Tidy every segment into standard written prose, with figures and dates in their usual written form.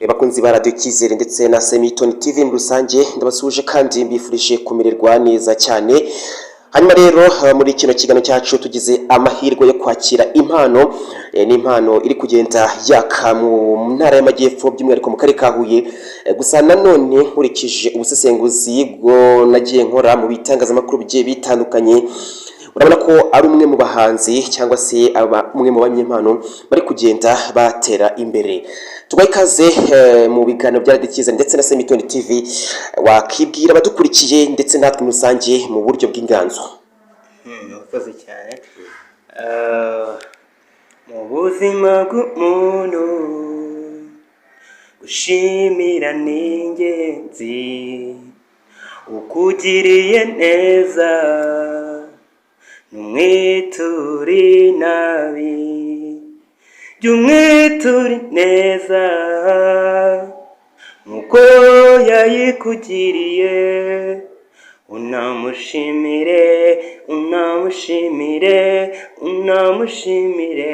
Bakunzi ba Radiyo Icyizere ndetse na Semitoni TV muri rusange, ndabasuhuje kandi mbifurije kumererwa neza cyane. Hanyuma rero muri kino kiganiro cyacu tugize amahirwe yo kwakira impano, ni impano iri kugenda yaka mu ntara y'Amajyepfo, by'umwihariko mu karere ka Huye. Gusa nanone nkurikije ubusesenguzi bwo nagiye nkora mu bitangazamakuru bigiye bitandukanye, urabona ko ari umwe mu bahanzi cyangwa se umwe mu banyempano bari kugenda batera imbere. Tubahe ikaze mu biganiro bya Radiyo Icyizere ndetse na Semitoni TV. Wakibwira abadukurikiye ndetse natwe muri rusange mu buryo bw'inganzo? Murakoze cyane. Mu buzima bw'umuntu gushimira ni ingenzi. Ukugiriye neza ntumwiture nabi, jya umwitura neza nk'uko yayikugiriye. Unamushimire, unamushimire, unamushimire.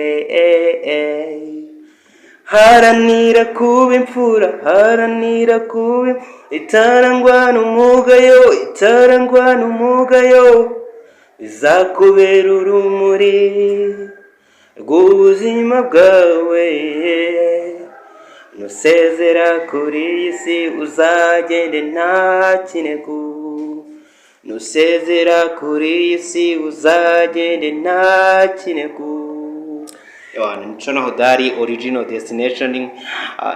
Haranira kuba imfura, haranira kuba itarangwa n'umugayo, itarangwa n'umugayo. Bizakubera urumuri rw'ubuzima bwawe. Nusezera kuri iyi si uzagende nta kinegu, nusezera kuri iyi si uzagende nta kinegu. Nico Hodari Original Destination.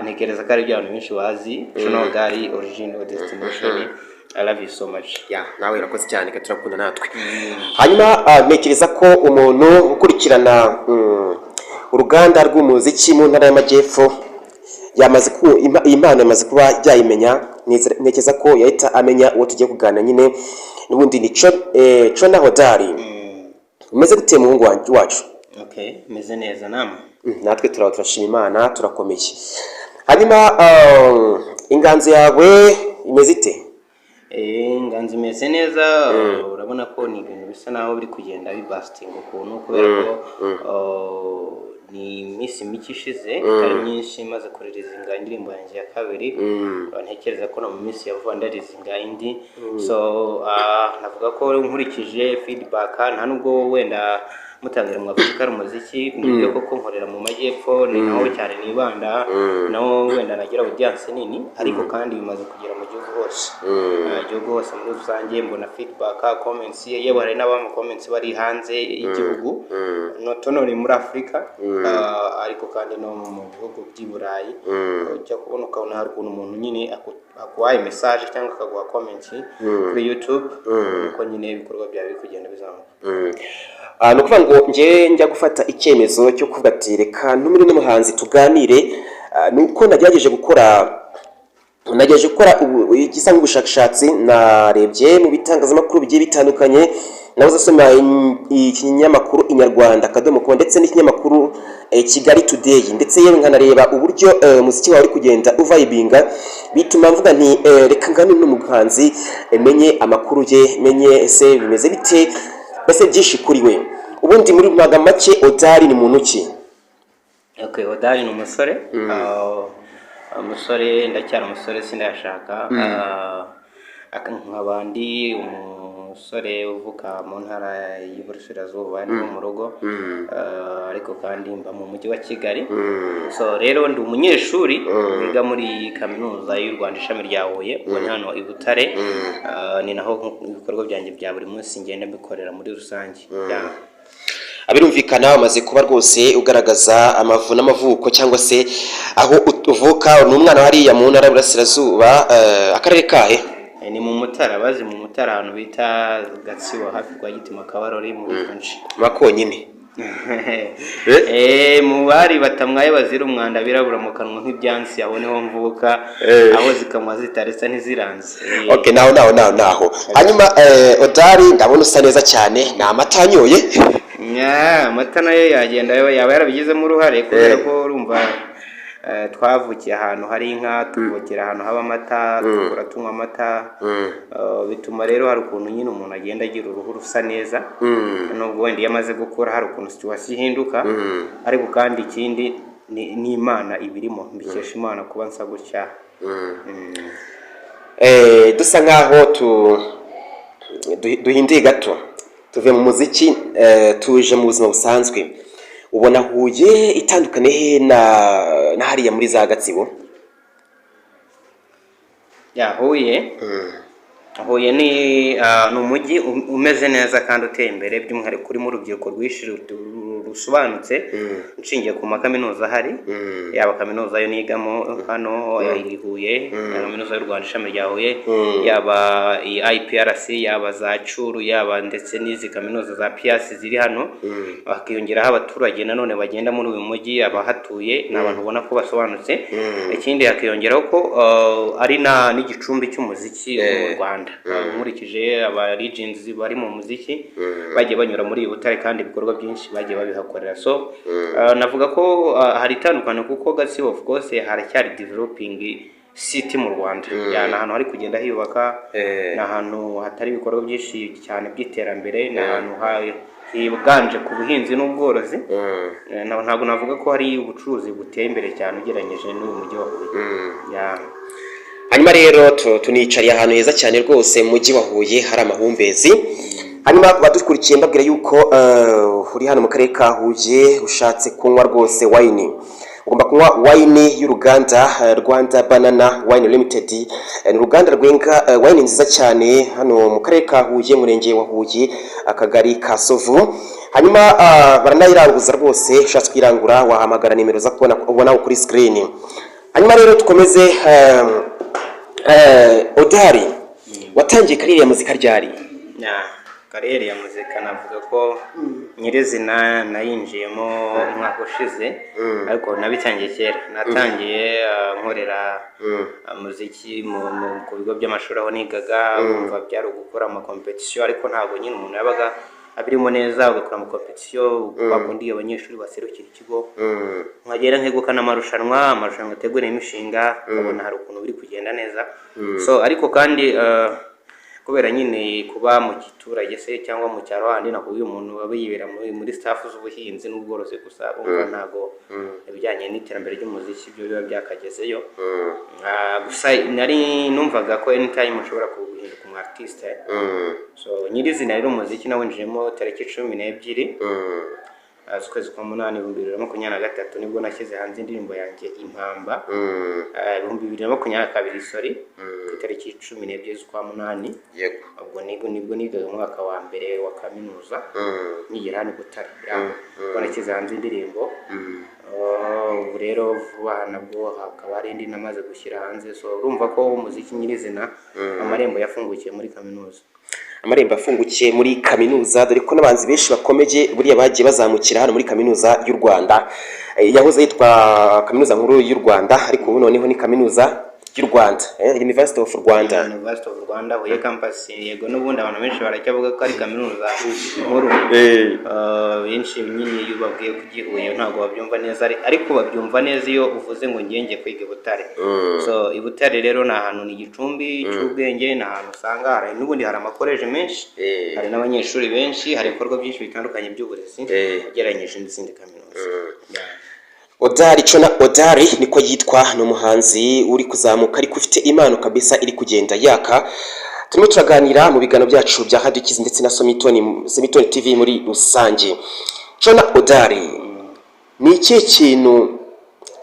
Ntekereza ko ari ibyo abantu benshi bazi. Cono Hodari Original Destination, I love you so much. Ya, nawe urakoze cyane kandi turakunda natwe. Hanyuma ntekereza ko umuntu ukurikirana uruganda rw'umuziki mu ntara y'Amajyepfo yamaze ku iyi mpano yamaze kuba yayimenya. Ntekereza ko yahita amenya uwo tugiye kuganira nyine n'ubundi ni Cona Hodari. Umeze gute, muhungu wacu? Okay, meze neza, namwe? Natwe turaba turashima Imana, turakomeye. Hanyuma inganzo yawe imeze ite? Inganzo imeze neza. Urabona ko ni ibintu bisa naho biri kugenda bibasitinga ukuntu, kubera ko ni iminsi mike ishize itari myinshi maze kuririzinga indirimbo yanjye ya kabiri. Ntekereza ko no mu minsi ya vuba ndaririzinga indi. So navuga ko nkurikije feedback, nta nubwo wenda mutangira mwavuze ko ari umuziki, nibyo koko nkorera mu majyepfo, ni naho cyane nibanda, naho wenda nagira audience nini, ariko kandi bimaze kugera mu gihugu hose. Igihugu hose muri rusange mbona feedback, comments, yewe hari n'abama comments bari hanze y'igihugu, not only muri Afurika, ariko kandi no mu bihugu by'i Burayi. Ujya kubona ukabona hari ukuntu umuntu nyine akuhaye message cyangwa akaguha comment kuri YouTube, uko nyine ibikorwa byawe biri kugenda bizamuka. Ni ukuvuga ngo njye njya gufata icyemezo cyo kuvuga ati reka ntumire n'umuhanzi tuganire, ni uko nagerageje gukora igisa nk'ubushakashatsi. Narebye mu bitangazamakuru bigiye bitandukanye, nahoze asoma ikinyamakuru Inyarwanda.com ndetse n'ikinyamakuru Kigali Today, ndetse yewe nkanareba uburyo umuziki wawe uri kugenda uvayibinga, bituma mvuga nti reka ngane n'umuhanzi, menye amakuru ye, menye ese bimeze bite, mbese byinshi kuri we. Ubundi muri magambo make, Odari ni muntu ki? Okay, Odari ni umusore. Umusore, ndacyari umusore, sindashaka. Nkaba ndi umusore uvuka mu ntara y'Iburasirazuba, ni mu rugo. Ariko kandi mba mu mujyi wa Kigali. So rero ndi umunyeshuri wiga muri Kaminuza y'u Rwanda, ishami rya Huye, ubwo ni hano i Butare. Ni naho ibikorwa byanjye bya buri munsi ngenda mbikorera muri rusange. Yeah. Birumvikana umaze kuba rwose ugaragaza amavu n'amavuko cyangwa se aho uvuka. Ni umwana hariya mu ntara y'Iburasirazuba, akarere kahe? Ni mu Mutara, bazi mu Mutara ahantu bita Gatsibo, hafi kwa Gitima Kabarori mu Bifunshi. Makonyine. Mu bari batamwaye bazira umwanda, birabura mu kanwa nk'ibyansi, aho niho mvuka. Aho zikamwa zitaretse ntiziranze. Okay, naho naho naho naho. Hanyuma Odari, ndabona usa neza cyane, ni amata anyoye? Nya, amata nayo yagenda yaba yarabigizemo uruhare, kubera ko urumva twavukiye ahantu hari inka, tuvukira ahantu haba amata, tukura tunywa amata. Bituma rero hari ukuntu nyine umuntu agenda agira uruhu rusa neza, nubwo wenda iyo amaze gukura hari ukuntu situation ihinduka. Ariko kandi ikindi Ni Imana ibirimo, mbikesha Imana kuba nsa gutya. Dusa nkaho duhinduye gato, tuvuye mu muziki, tuje mu buzima busanzwe. Ubona Huye itandukanye he na hariya muri za Gatsibo? Ya, Huye ni umujyi umeze neza kandi uteye imbere, by'umwihariko urimo urubyiruko rwinshi rusobanutse, nshingiye ku makaminuza ahari, yaba kaminuza yo nigamo hano i Huye, Kaminuza y'u Rwanda, ishami rya Huye, yaba iyi IPRC, yaba za CURU, yaba ndetse n'izi kaminuza za PIASS ziri hano. Hakiyongeraho abaturage nanone bagenda muri uyu mujyi, abahatuye ni abantu ubona ko basobanutse. Ikindi hakiyongeraho ko ari n'igicumbi cy'umuziki mu Rwanda. Nkurikije aba legends bari mu muziki bagiye banyura muri Butare, kandi ibikorwa byinshi bagiye babihakorera. So navuga ko hari itandukaniro, kuko Gatsibo of course haracyari developing city mu Rwanda. Ya, ni ahantu hari kugenda hiyubaka, ni ahantu hatari ibikorwa byinshi cyane by'iterambere, ni ahantu higanje ku buhinzi n'ubworozi. Ntabwo navuga ko hari ubucuruzi buteye imbere cyane ugereranyije n'uyu mujyi wa Huye. Ya. Hanyuma rero tunicariye ahantu heza cyane rwose mu mujyi wa Huye, hari amahumbezi. Hanyuma ku badukurikiye, mbabwira yuko uri hano mu karere ka Huye, ushatse kunywa rwose wine, ugomba kunywa wine y'uruganda Rwanda Banana Wine Limited. Ni uruganda rwenga wine nziza cyane hano mu karere ka Huye, murenge wa Huye, akagari ka Sovu. Hanyuma baranayiranguza rwose, ushatse kuyirangura wahamagara nimero za kubona ubona kuri screen. Hanyuma rero dukomeze. Odari, watangiye carrière ya muzika ryari? Ya, carrière ya muzika navuga ko nyirizina nayinjiyemo umwaka ushize, ariko nabitangiye kera. Natangiye nkorera muziki ku bigo by'amashuri aho nigaga. Urumva byari ugukora amakompetisiyo, ariko ntabwo nyine umuntu yabaga abirimo neza, ugakora amakompetisiyo bakundiye abanyeshuri baserukira ikigo, nkagera nkegukana amarushanwa ategura imishinga, ukabona hari ukuntu biri kugenda neza. So ariko kandi kubera nyine kuba mu giturage se cyangwa mu cyaro handi nakubwiye, umuntu aba yibera muri stuff z'ubuhinzi n'ubworozi gusa, urumva ntabwo ibijyanye n'iterambere ry'umuziki byo biba byakagezeyo. Gusa nari numvaga ko anytime nshobora guhinduka umu artiste. So nyirizina rero umuziki nawinjiyemo tariki 12 z'ukwezi kwa munani, 2023, nibwo nashyize hanze indirimbo yanjye Impamba. 2022, sorry, ku itariki 12 z'ukwa munani. Ubwo nibwo nigaga mu mwaka wa mbere wa kaminuza, nigera hano i Butare. Ya, ubwo nashyize hanze indirimbo. Oh, ubu rero vuba aha nabwo hakaba hari indi namaze gushyira hanze. So urumva ko umuziki nyirizina amarembo yafungukiye muri kaminuza. Amarembo afungukiye muri kaminuza, dore ko n'abahanzi benshi bakomeye buriya bagiye bazamukira hano muri Kaminuza y'u Rwanda. Yahoze yitwa Kaminuza Nkuru y'u Rwanda, ariko ubu noneho ni Kaminuza y'u Rwanda, University of Rwanda. University of Rwanda, Huye campus. Yego, n'ubundi abantu benshi baracyavuga ko ari kaminuza nkuru. Benshi nyine iyo ubabwiye ko ugiye Huye ntabwo babyumva neza, ariko babyumva neza iyo uvuze ngo ngiye ngiye kwiga i Butare. So i Butare rero ni ahantu, ni igicumbi cy'ubwenge, ni ahantu usanga hari n'ubundi hari amakoleje menshi, hari n'abanyeshuri benshi, hari ibikorwa byinshi bitandukanye by'uburezi ugereranyije n'izindi kaminuza. Yeah. Odari Cona Odari niko yitwa, ni umuhanzi uri kuzamuka ariko ufite impano kabisa iri kugenda yaka. Turimo turaganira mu biganiro byacu bya Hadikizi ndetse na Semitoni TV muri rusange. Cona Odari, ni ikihe kintu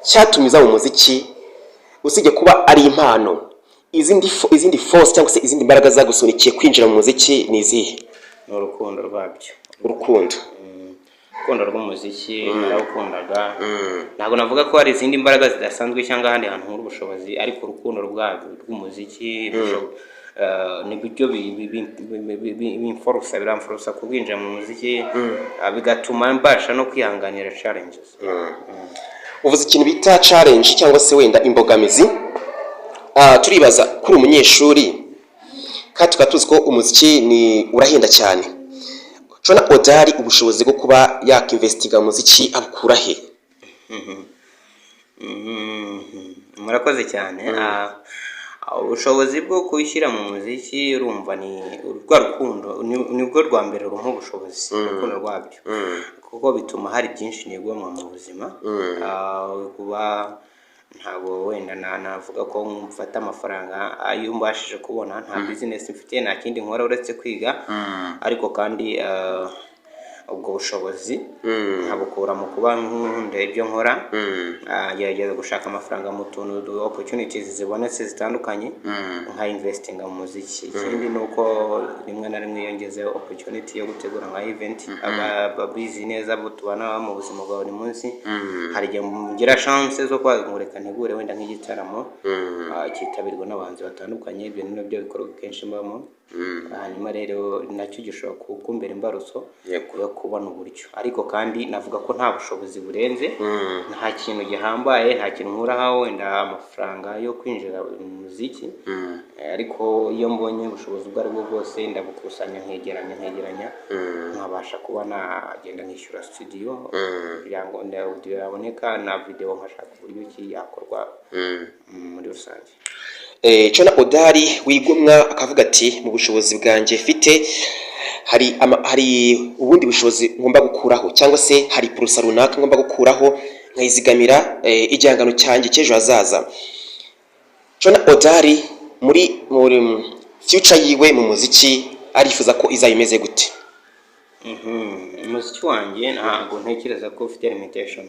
cyatumye uza mu muziki usibye kuba ari impano? Izindi force cyangwa se izindi mbaraga zagusunikiye kwinjira mu muziki ni izihe? Ni urukundo rwabyo. Urukundo. Urukundo rw'umuziki, narawukundaga. Ntabwo navuga ko hari izindi mbaraga zidasanzwe cyangwa ahandi hantu nkura ubushobozi, ariko urukundo rwabyo rw'umuziki nibyo bimforosa, biramforosa kubwinjira mu muziki, bigatuma mbasha no kwihanganira challenges. Uvuze ikintu bita challenge cyangwa se wenda imbogamizi. Turibaza kuri umunyeshuri, kandi tukaba tuzi ko umuziki ni urahenda cyane. Cona Odari ubushobozi bwo kuba yakinvestinga mu muziki abukura he? Murakoze cyane. Ubushobozi bwo kubishyira mu muziki, urumva ni rwa rukundo, nibwo rwa mbere rumpa ubushobozi, urukundo rwabyo. Kuko bituma hari byinshi nigomwa mu buzima. Kuba ntabwo wenda navuga ko mfata amafaranga ayo mbashije kubona, nta business mfite, nta kindi nkora uretse kwiga, ariko kandi ubwo bushobozi nkabukura mu kuba nkunda ibyo nkora. Ngerageza gushaka amafaranga mu tuntu opportunities zibonetse zitandukanye, nka investinga mu muziki. Ikindi ni uko rimwe na rimwe iyo ngezeho opportunity yo gutegura nka event, ababizi neza abo tubana mu buzima bwa buri munsi, hari igihe ngira chance zo kuba ngo reka ntegure wenda nk'igitaramo cyitabirwa n'abahanzi batandukanye. Ibyo ni nabyo bikorwa kenshi mbamo. Hanyuma rero nacyo gishobora kumbera imbarutso yo kubona uburyo. Ariko kandi navuga ko nta bushobozi burenze, nta kintu gihambaye, nta kintu nkuraho wenda amafaranga yo kwinjira mu muziki. Ariko iyo mbonye ubushobozi ubwo ari bwo bwose, ndabukusanya, nkegeranya, nkegeranya, nkabasha kuba nagenda nkishyura studio kugira ngo audio yaboneka na video nkashaka uburyo ki yakorwa muri rusange. Cona Hodari wigomwa akavuga ati: "Mu bushobozi bwanjye mfite hari ubundi bushobozi ngomba gukuraho, cyangwa se hari pourcent runaka ngomba gukuraho nkayizigamira igihangano cyanjye cy'ejo hazaza." Cona Hodari muri future yiwe mu muziki arifuza ko izaba imeze gute? Umuziki wanjye ntabwo ntekereza ko ufite limitation.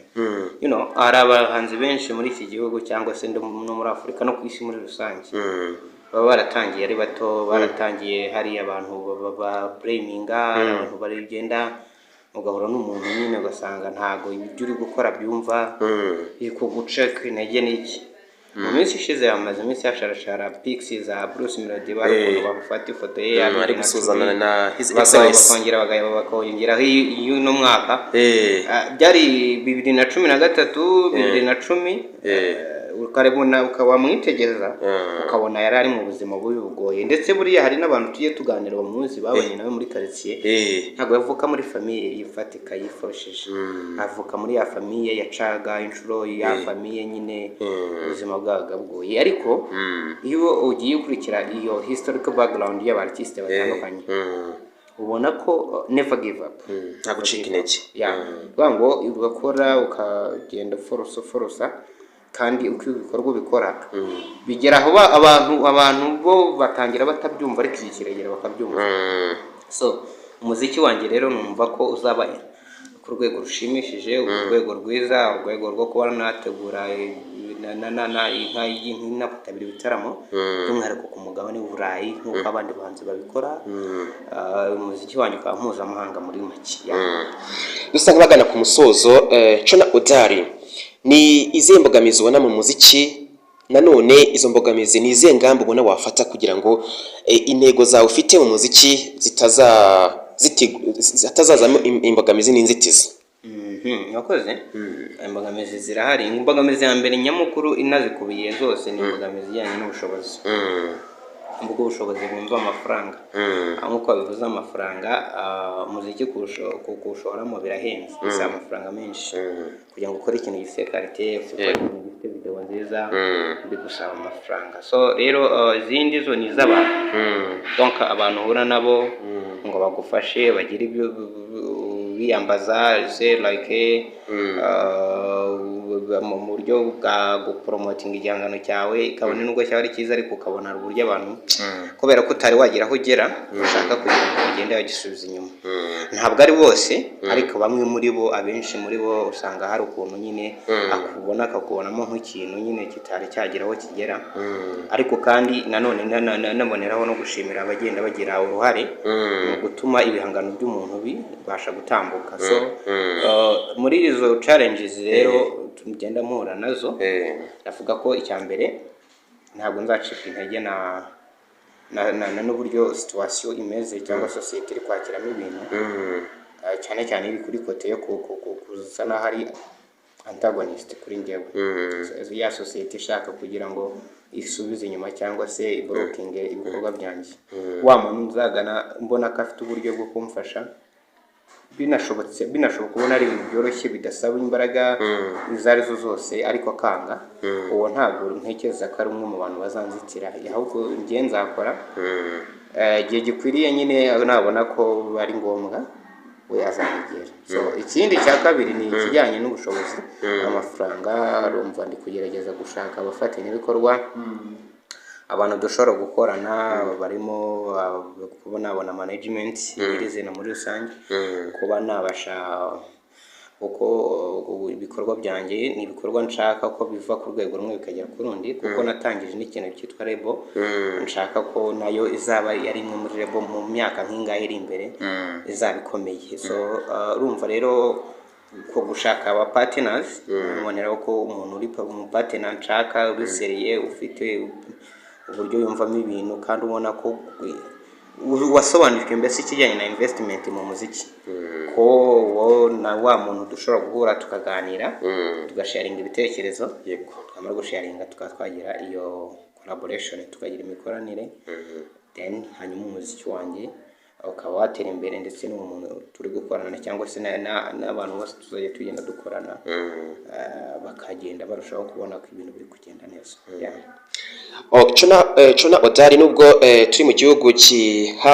Hari abahanzi benshi muri iki gihugu cyangwa se no muri Afurika no ku isi muri rusange baba baratangiye ari bato, baratangiye hari abantu ba blaminga, hari abantu barigenda ugahura n'umuntu nyine ugasanga ntago ibyo uri gukora byumva, biri kuguca intege n'iki. Mu minsi ishize hamaze iminsi hasharashara pics za Bruce Melody, bari ukuntu bafata ifoto ye ya Ari 2010, gusuhuzana na His Excellence. Bakongera bakongeraho iy'uno mwaka. Byari 2013, 2010. Ukareba, wamwitegereza ukabona yari ari mu buzima bubi bugoye. Ndetse buriya hari n'abantu tugiye tuganira uwo munsi babonye nawe muri karitsiye. Ntabwo yavuka muri famille yifatika, yiforeshije. Avuka muri ya famille yacaga inshuro, ya famille nyine ubuzima bwabaga bugoye. Ariko iyo ugiye ukurikira iyo historical background y'aba artiste batandukanye, ubona ko never give up. Nta gucika intege. Ya, kuvuga ngo ugakora, ukagenda forosa forosa, kandi uko ibikorwa ubikora bigera aho abantu bo batangira batabyumva, ariko igihe kiregera bakabyumva. So umuziki wanjye rero numva ko uzaba ku rwego rushimishije, urwego rwiza, urwego rwo kuba nategura nkanakutabira ibitaramo, by'umwihariko ku mugabane w'Uburayi nk'uko abandi bahanzi babikora. Umuziki wanjye ukaba mpuzamahanga muri make, ya. Dusa nk'abagana ku musozo, Cona Hodari, ni izihe mbogamizi ubona mu muziki? Nanone izo mbogamizi, ni izihe ngamba ubona wafata kugira ngo intego zawe ufite mu muziki zitazazamo imbogamizi n'inzitizi? Wakoze. Imbogamizi zirahari. Imbogamizi ya mbere nyamukuru inazikubiye zose ni imbogamizi ijyanye n'ubushobozi. Ubwo bushobozi bumva amafaranga. Nk'uko babivuze amafaranga, umuziki kuwushoramo birahenze, bisaba amafaranga menshi kugira ngo ukore ikintu gifite qualité, ukore ikintu gifite video nziza, bigusaba amafaranga. So rero izindi zo ni iz'abantu, donc abantu uhura nabo ngo bagufashe, bagire ibyo biyambaza se, like mu buryo bwa gupromotinga igihangano cyawe, kabone nubwo cyaba ari cyiza, ariko ukabona uburyo abantu, kubera ko utari wagera aho ugera, bashaka kugira ngo bagende bagisubiza inyuma. Ntabwo ari bose, ariko bamwe muri bo, abenshi muri bo, usanga hari ukuntu nyine akubona, akakubonamo nk'ikintu nyine kitari cyagera aho kigera. Ariko kandi nanone naboneraho no gushimira abagenda bagira uruhare mu gutuma ibihangano by'umuntu bibasha gutambuka. So muri izo challenges rero tugenda mpura nazo, navuga ko icya mbere ntabwo nzacika intege na n'uburyo situation imeze cyangwa sosiyete iri kwakiramo ibintu, cyane cyane iri kuri côté yo kusa n'aho ari antagonist kuri njyewe. So, ya sosiyete ishaka kugira ngo isubize inyuma cyangwa se iblokinge ibikorwa byanjye, wa muntu nzagana mbona ko afite uburyo bwo kumfasha, binashobotse, binashoboka, ubona ari ibintu byoroshye bidasaba imbaraga izo ari zo zose, ariko akanga, uwo ntabwo ntekereza ko ari umwe mu bantu bazanzitira. Ahubwo njye nzakora igihe gikwiriye nyine nabona ko ari ngombwa. We azanyegera. So ikindi cya kabiri ni ikijyanye n'ubushobozi, amafaranga. Urumva ndi kugerageza gushaka abafatanyabikorwa, abantu dushobora gukorana, barimo kuba nabona management nyirizina muri rusange, kuba nabasha, kuko ibikorwa byanjye ni ibikorwa nshaka ko biva ku rwego rumwe bikagera ku rundi, kuko natangije n'ikintu cyitwa label, nshaka ko nayo izaba ari imwe muri label mu myaka nk'ingahe iri imbere izaba ikomeye. So urumva rero ko gushaka aba partners, mboneraho ko umuntu uri mu partner nshaka uri sérieux, ufite uburyo yumvamo ibintu, kandi ubona ko wasobanukiwe mbese ikijyanye na investment mu muziki, ko wo na wa muntu dushobora guhura tukaganira, tugasharinga ibitekerezo, twamara gusharinga tukaba twagira iyo collaboration, tukagira imikoranire, then hanyuma umuziki wanjye ukaba watera imbere, ndetse n'uwo muntu turi gukorana cyangwa se n'abantu bose tuzajya tugenda dukorana, bakagenda barushaho kubona ko ibintu biri kugenda neza. Yeah. Oh, Chona Hodari, nubwo turi mu gihugu kiha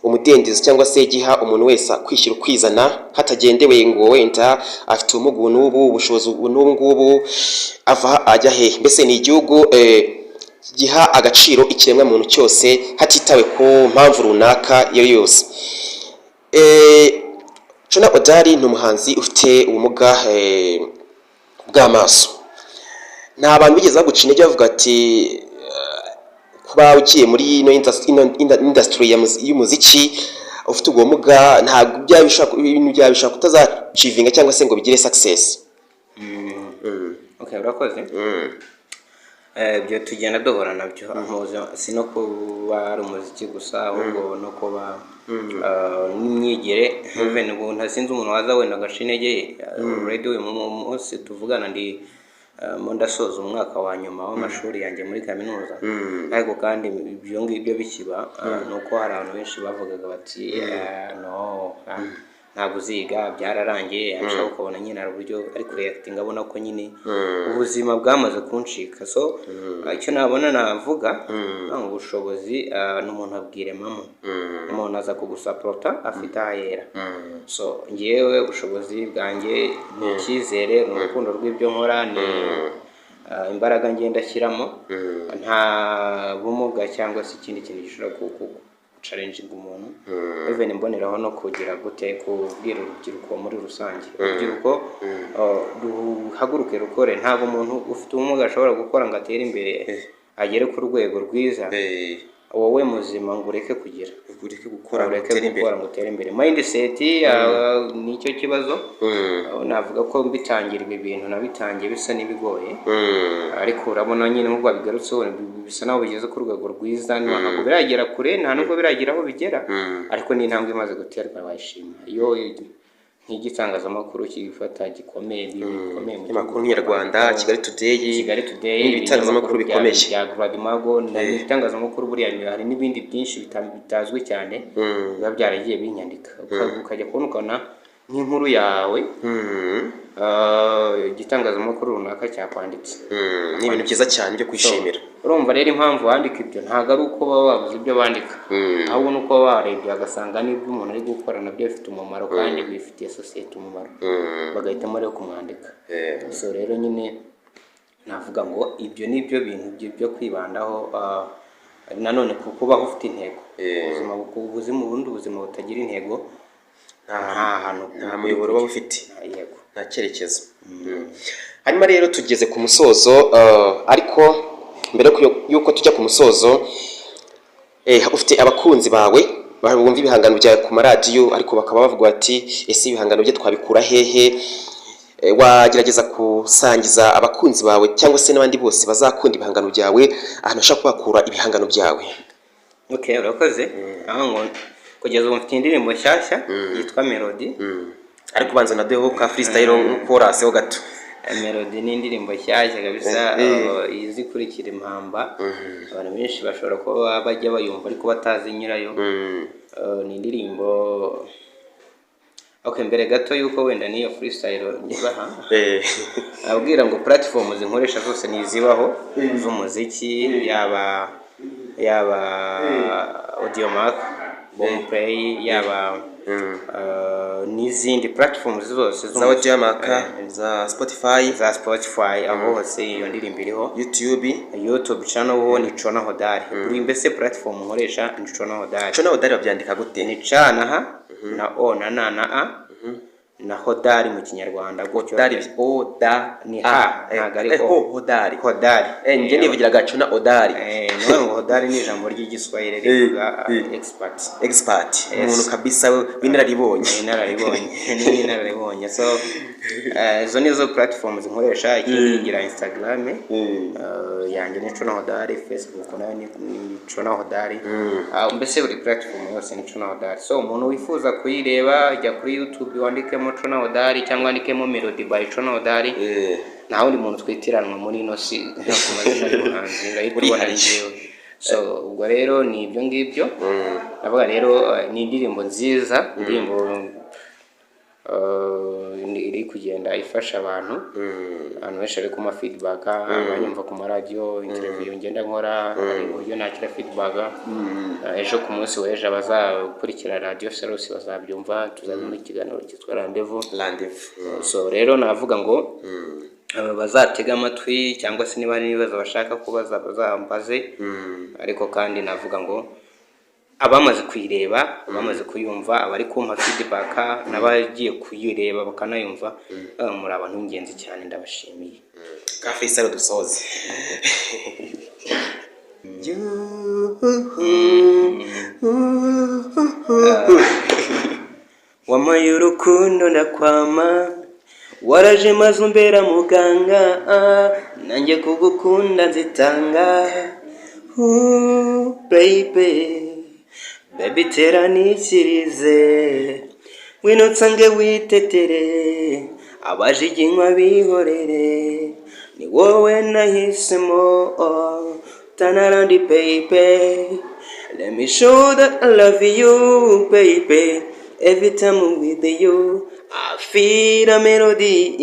umudendezo cyangwa se giha umuntu wese kwishyira ukwizana, hatagendewe ngo wenda afite ubumuga ubu n'ubu, ubushobozi ubu n'ubu ngubu, ava ajya hehe, mbese ni igihugu giha agaciro ikiremwamuntu cyose hatitawe ku mpamvu runaka iyo yose. Chona Hodari ni umuhanzi ufite ubumuga bw'amaso. Nta bantu bigeze baguca intege bavuga ati kuba ugiye muri ino industry y'umuziki ufite ubwo bumuga, ntabwo byaba bishobora, ibintu byawe bishobora kutazaachievinga cyangwa se ngo bigire success? Okay, urakoze. Ibyo tugenda duhura nabyo mu buzima, si no kuba ari umuziki gusa, ahubwo no kuba n'imyigire. Even ubu ntasinzi umuntu waza wenda agaca intege. Already uyu munsi tuvugana ndi mo ndasoza umwaka wa nyuma w'amashuri yanjye muri kaminuza, ariko kandi ibyo ngibyo bikiba, ni uko hari abantu benshi bavugaga bati: "No, ntabwo uziga, byararangiye." Arushaho ukabona nyine hari uburyo ari kureactinga, abona ko nyine ubuzima bwamaze kuncika. So icyo nabona navuga ni ubushobozi, ni umuntu abwiremamo, umuntu aza kugusupporta afite aho ahera. So ngewe ubushobozi bwanjye ni icyizere, ni urukundo rw'ibyo nkora, ni imbaraga ngenda ashyiramo. Nta bumuga cyangwa se ikindi kintu gishobora guchallenginga umuntu. Even mboneraho no kugira gute, kubwira urubyiruko muri rusange, urubyiruko ruhaguruke rukore. Ntabwo umuntu ufite ubumuga ashobora gukora ngo atere imbere, agere ku rwego rwiza, wowe muzima ngo ureke kugira ureke gukora ngo ureke utere imbere. Gukora ngo utere imbere, mindset nicyo kibazo. Navuga ko mbitangira ibi bintu nabitangiye bisa n'ibigoye, ariko urabona nyine nk'ubwo wabigarutseho, bisa naho bigeze ku rwego rwiza. Ntabwo biragera kure, nta nubwo biragera aho bigera, ariko ni intambwe imaze guterwa wayishima. Iyo nk'igitangazamakuru kigifata gikomeye, bikomeye mu Amakuru gihugu, Nyarwanda, Kigali Today, Kigali Today, n'ibindi bitangazamakuru ibinyamakuru bikomeye. Bya Gradimago n'ibitangazamakuru buriya hari n'ibindi byinshi bitazwi cyane biba byaragiye binyandika. Ukajya kubona ukabona nk'inkuru yawe, igitangazamakuru runaka cyakwanditse. Ni ibintu byiza cyane byo kwishimira. Urumva rero impamvu wandika ibyo ntabwo ari uko baba babuze ibyo bandika, ahubwo ni uko baba barebye bagasanga n'ibyo umuntu ari gukora nabyo bifite umumaro kandi bifitiye sosiyete umumaro, bagahitamo rero kumwandika. So rero nyine navuga ngo ibyo ni byo bintu byo kwibandaho. Nanone ku kubaho ufite intego, ubuzima ubuzima ubundi ubuzima butagira intego nta hantu nta muyoboro uba ufite. Yego. Nta cyerekezo. Hanyuma rero tugeze ku musozo, ariko mbere y'uko tujya ku musozo, ufite abakunzi bawe bumva ibihangano byawe ku maradiyo, ariko bakaba bavuga bati: "Ese ibihangano bye twabikura hehe?" Wagerageza gusangiza abakunzi bawe cyangwa se n'abandi bose bazakunda ibihangano byawe ahantu bashobora kubakura ibihangano byawe? Okay, urakoze. Aho ngo kugeza ubu mfite indirimbo nshyashya yitwa Melody. Ariko ubanza naduheho ka freestyle nk'ukorase ho gato. Melody ni indirimbo nshyashya kabisa, izi ikurikira Impamba. Abantu benshi bashobora kuba bajya bayumva ariko batazi nyirayo. Ni indirimbo, okay, mbere gato yuko wenda niyo freestyle nyibaha, abwira ngo platform zinkoresha zose ni izibaho z'umuziki, yaba Audiomack, Boomplay, yaba N'izindi platforms zose za z'umuziki. Audiomack, za Spotify, za Spotify, aho hose iyo ndirimbo iriho. YouTube. YouTube channel ho ni Chona Hodari. Buri mbese platform nkoresha ni Chona Hodari. Chona Hodari babyandika gute? Ni C na H na O na N na A na Hodari mu Kinyarwanda gutyo. Hodari, O da Ni H, ntabwo ari O. Ho Hodari. Hodari. Njye nivugiraga Chona Hodari. Niwe ngo Hodari ni ijambo ry'Igiswahili rivuga expert. Expert, umuntu kabisa w'inararibonye. Inararibonye, ni inararibonye. So izo nizo platforms nkoresha. Ikindi, ngira Instagram yanjye ni Chona Hodari, Facebook nayo ni Chona Hodari. Mbese buri platform yose ni Chona Hodari. So umuntu wifuza kuyireba, jya kuri YouTube wandikemo Chona Hodari cyangwa wandikemo Melody by Chona Hodari. Nta wundi muntu twitiranwa muri ino si ku mazina y'ubuhanzi, urahita ubona ari Urihariye. njyewe. So ubwo rero ni ibyo ngibyo ndavuga. Rero ni indirimbo nziza, indirimbo iri kugenda ifasha abantu. Abantu benshi bari kuma feedback, abanyumva ku maradiyo, interview ngenda nkora, hari uburyo nakira feedback. Ejo ku munsi w'ejo abazakurikira radiyo Salus bazabyumva, tuzaza muri kiganiro cyitwa Rendezvous. Rendezvous. So rero navuga ngo bazatega amatwi, cyangwa se niba hari n'ibibazo bashaka kubaza bazambaze. Ariko kandi navuga ngo abamaze kuyireba, abamaze kuyumva, abari kumpa feedback n'abagiye kuyireba bakanayumva, muri abantu b'ingenzi cyane, ndabashimiye. Ka freestyle dusoze. Wampaye urukundo ndakwama, waraje maze umbera muganga, nanjye kugukunda nzitanga. Ooh, baby baby, tera nikirize, ngwino nsange witetere, abajiginywa bihorere, ni wowe nahisemo. Oh, turn around, baby, let me show that I love you, baby. Every time I'm with you, I feel a melody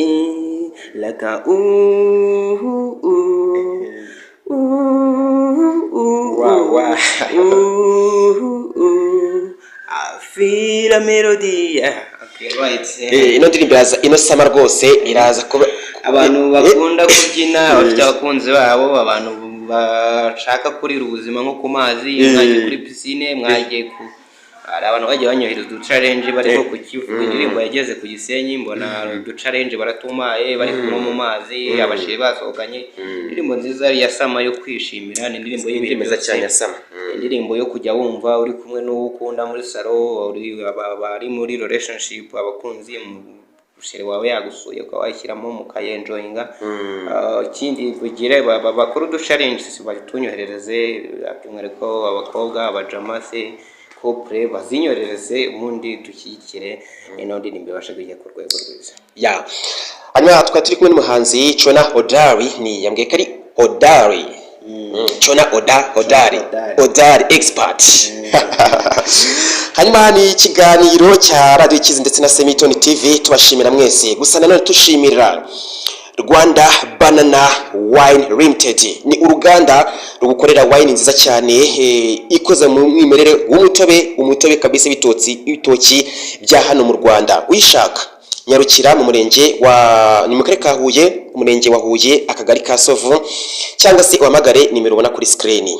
like a ooh ooh ooh ooh. Ooh, ooh. I feel a melody, yeah. Okay, right. Ino ndirimbo iraza ino summer rwose, iraza kuba Abantu bakunda kubyina bafite abakunzi babo, abantu bashaka kurira ubuzima nko ku mazi, mwagiye kuri piscine, mwagiye ku, hari abantu bagiye banyohereza uduchallenge bari nko ku Kivu. Indirimbo yageze ku Gisenyi, mbona uduchallenge baratumaye, bari kunywa mu mazi, abashiri basohokanye. Indirimbo nziza ya summer yo kwishimira, ni indirimbo y'ibihe Indirimbo nziza byose. cyane ya summer. Indirimbo yo kujya wumva uri kumwe n'uwo ukunda muri salon, uri bari muri relationship, abakunzi, chéri wawe yagusuye, ukaba wayishyiramo mukayenjoyinga. Ikindi bugire bakore uduchallenge batunyoherereze, by'umwihariko abakobwa, abajama se, couple, bazinyoherereze, ubundi dushyigikire ino ndirimbo ibashe kujya ku rwego rwiza. Ya, hanyuma twari turi kumwe n'umuhanzi Chona Hodari. Ni yambwiye ko ari Hodari. Chona Oda Hodari. Hodari. Hodari expert. Hanyuma ni ikiganiro cya Radiyo Ikizi ndetse na Semitoni TV. Tubashimira mwese, gusa nanone tushimira Rwanda Banana Wine Limited. Ni uruganda rugukorera wine nziza cyane, ikoze mu mwimerere w'umutobe, umutobe kabisa ibitoki, ibitoki bya hano mu Rwanda. Uyishaka nyarukira mu murenge wa, ni mu karere ka Huye, umurenge wa Huye, akagari ka Sovu, cyangwa se uhamagare nimero ubona kuri screen.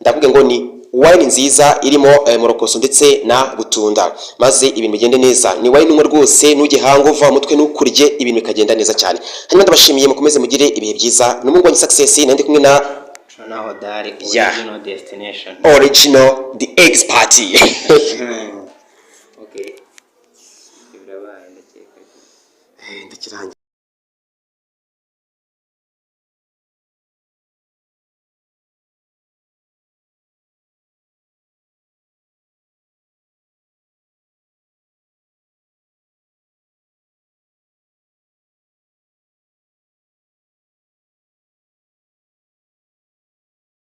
Ndakubwiye ngo ni wine nziza irimo morokoso ndetse na butunda, maze ibintu bigende neza. Ni wine umwe rwose, ntujye hango uva umutwe ntukurye, ibintu bikagenda neza cyane. Hanyuma ndabashimiye, mukomeze mugire ibihe byiza. N'umuhungu wanyu Success, nandi kumwe na Chona Hodari. Original destination. Original, the expert. Okay, birabaye ndakeka. Ndakirangiye.